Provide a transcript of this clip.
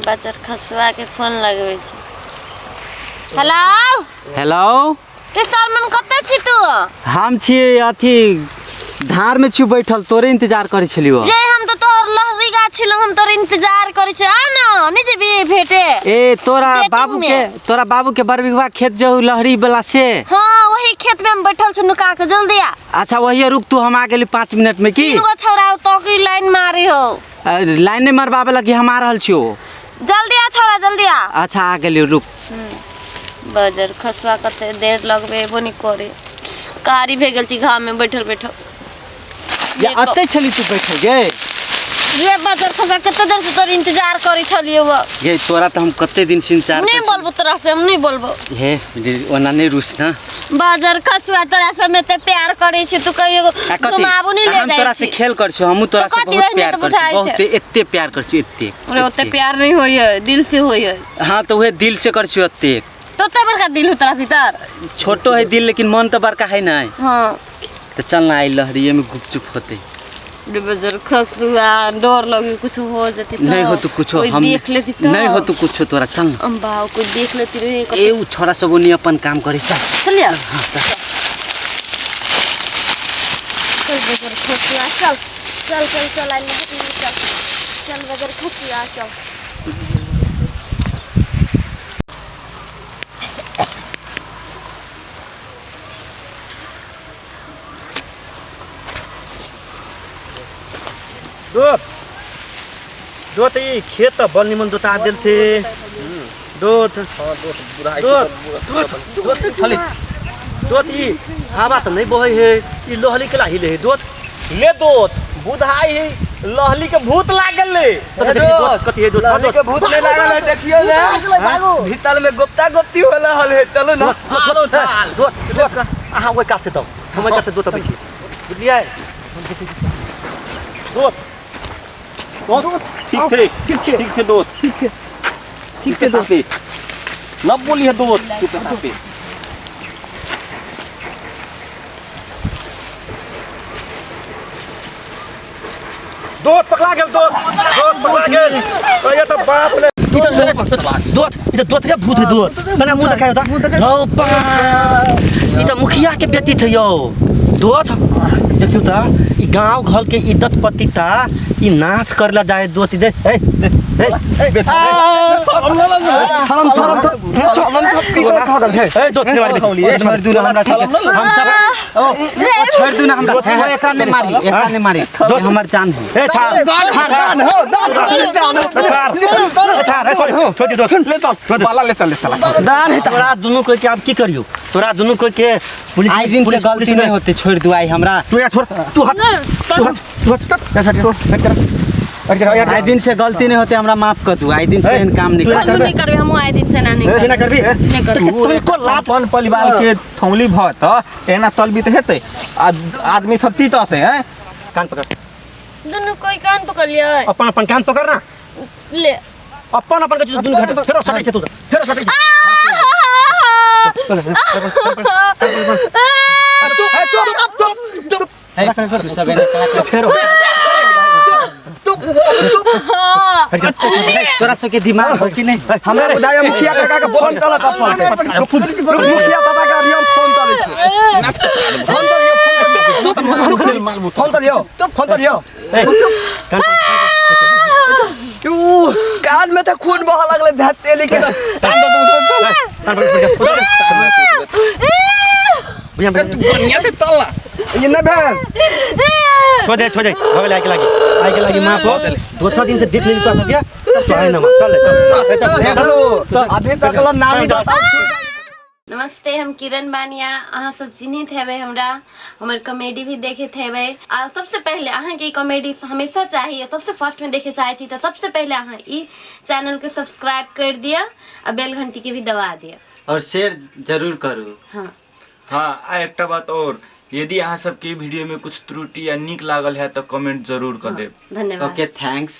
बचर खसुआ के फोन लगबै छी। हेलो। हेलो। ते सरमन कतऽ छी तू? हम छी अथी धार में छी बैठल, तोरे इंतजार करै छलियो। रे हम तो तोहर लहरी गाछी लग हम तोहर इंतजार करै छी, आ ना नहीं जेबी भेटे। ए तोरा Dating बाबू में। के, तोरा बाबू के बरबिघवा खेत जो लहरी वाला से। हाँ वही खेत में हम बैठल छी नुका के, जल्दी आ। अच्छा वही रुक तू, हम आ गेली 5 मिनट में। की तीन गो छौड़ा तो की लाइन मारी हो? लाइन नहीं मरबाबे लगी, हम आ रहल छियो। जल्दी आ छौड़ा, जल्दी आ। अच्छा आ गेली रुक। बजर खसुआ कते देर लगबे एबो नहीं करे, कारी भे गेल छी घाम में बैठल बैठल। या अते छली तू बैठल गे? रे बजर खसुआ कते देर से तोर इंतजार करै छलियो। गे तोरा तो हम कते दिन से इंतजार नहीं करै बोलबो तोरा से, हम नहीं बोलबो। हे ओना नहीं रुस ना। बजर खसुआ तोरा से हम एते प्यार करै छी, तू कहियो आ कथी? घुमाबो नहीं ले हम जाइ तोरा से छी। खेल कर छी, हमहू तोरा तो से कथी बहुत ओहने प्यार तो कर छी, बुझाइ बहुत छै। एते प्यार कर छी, एते। अरे ओते एते। प्यार नहीं होय है, दिल से होय है। हाँ तो उहे दिल से कर छी ओते। तो ओते बड़का दिल हो तोरा भीतर? छोटो है दिल लेकिन मन तो बड़का है ना। हाँ। तो चल ना आई लहरिये में गुपचुप होते। रे बजर खसुआ डर लगी कुछ हो जते तो। नहीं हो तो कुछ कोई हम देख लेती तो। नहीं हो तो कुछ तोरा, चल ना। अम्बा कोई देख लेती रे। ए उ छोरा सब ओनी अपन काम करे, चल। चलिया। हाँ, चल। चल बजर खसुआ चल चल चल चल आई लहरी में चल चल बजर खसुआ चल। दोत दोत ई खेत त बल निमन जोता देल थे। दोत। हां दोत बुढ़ाई दोत, दोत, दोत, खाली। दोत ई हवा त नहीं बहै है, ई लोहली के हिले है दोत। ले दोत बुढ़ाई है, लहली के भूत लागल ले। तो देखी दोत कथी है दोत? लहली के भूत नहीं लागल है, देखियो ना भीतर में गोप्ता गोप्ती होला हल है, चलो ना। दोत दोत दोत अहाँ ओइ कात से दौ, हम ओइ कात से दोत अबै छी, बुझलियै? दोत दोत ठीक थे, ठीक थे दोत, ठीक थे, ठीक थे दोत। न बोली है दोत तू पे। दोत पकड़ा गेल, दोत दोत पकड़ा गेल। अरे त बाप रे, ई त दोत, ई त दोत के भूत है दोत। कना मुंह देखायो त रौ बा, ई त मुखिया के बेटी थे यौ दोत। देखियो त ई गांव घर के इज्जत पतिता ई नाश करला जाए दोत। दे ए ए ए थरम थरम थरम की खा गेल है। ए दोत ने मारी, छोड़ दू ना हमरा, हम सब ओ छोड़ दू ना हमरा। हे एकरा ने मारी, एकरा ने मारी, दोत हमर जान है। ए छाड़ दान हो दान छाड़, ए छोड़ दे दोत, ले चल बाला, ले चल, ले चल दान है। तोरा दुनू कोई के आब की करियो, तोरा दुनू कोई के पुलिस I दिन से गलती नहीं होते, छोड़ दू आई हमरा। तू या छोड़, तू हट, तू हट, तू हट, हट हट हट हट। आई दिन से गलती नहीं होते, हमरा माफ कर दू, आई दिन से एहन काम नहीं हमहू कर। नहीं करबे, हमहू आए दिन से ना नहीं बिना करबे, करबी नहीं करबे। तुमको लात अपन परिवार के थौली भ त एना चलबी त हेतै, आदमी सब तीत हते हैं। कान पकड़ दुनू कोई कान पकड़ लियै। अपन अपन कान पकड़ ना ले अपन अपन के दुनू घट फेरो सटै छै, तू फेरो सटै छै। तू सब एना कला फेरो तोरा सबके दिमाग हो कि नहीं? हमरा बुझाया मुखिया काका के फोन चलत अपन रुक, मुखिया दादा के अभी हम फोन चलै छी, फोन चलियो, फोन चलियो, फोन चलियो। कान ऊ कान में त खून बह लगलै धतेली के। कान पकड़, भैया बढ़िया से चल ना। ई नहि भेल, छोड़ दे, छोड़ दे, हो गेलै। आइके लागी, आइके लागी माफ हो। दोसर दिन से देख लेली तोरा सबके, तब तो आइ ना चल चल चल। अभी तक ल नामी दाता। नमस्ते, हम किरण बानिया। अहाँ सब चिन्हित हेबै हमरा, हमर कॉमेडी भी देखैत हेबै। आ सबसे पहले अहाँके ई कॉमेडी हमेशा चाहिए, सबसे फर्स्ट में देखे चाहै छी तऽ सबसे पहले अहाँ ई चैनल के सब्सक्राइब कर दिअ आ बेल घंटी के भी दबा दिअ और शेयर जरूर करू। हाँ हाँ, आ एकटा बात और, यदि अहाँ सबके वीडियो में कुछ त्रुटि या नीक लागल है तो कमेंट जरूर कर देब। धन्यवाद। Okay thanks.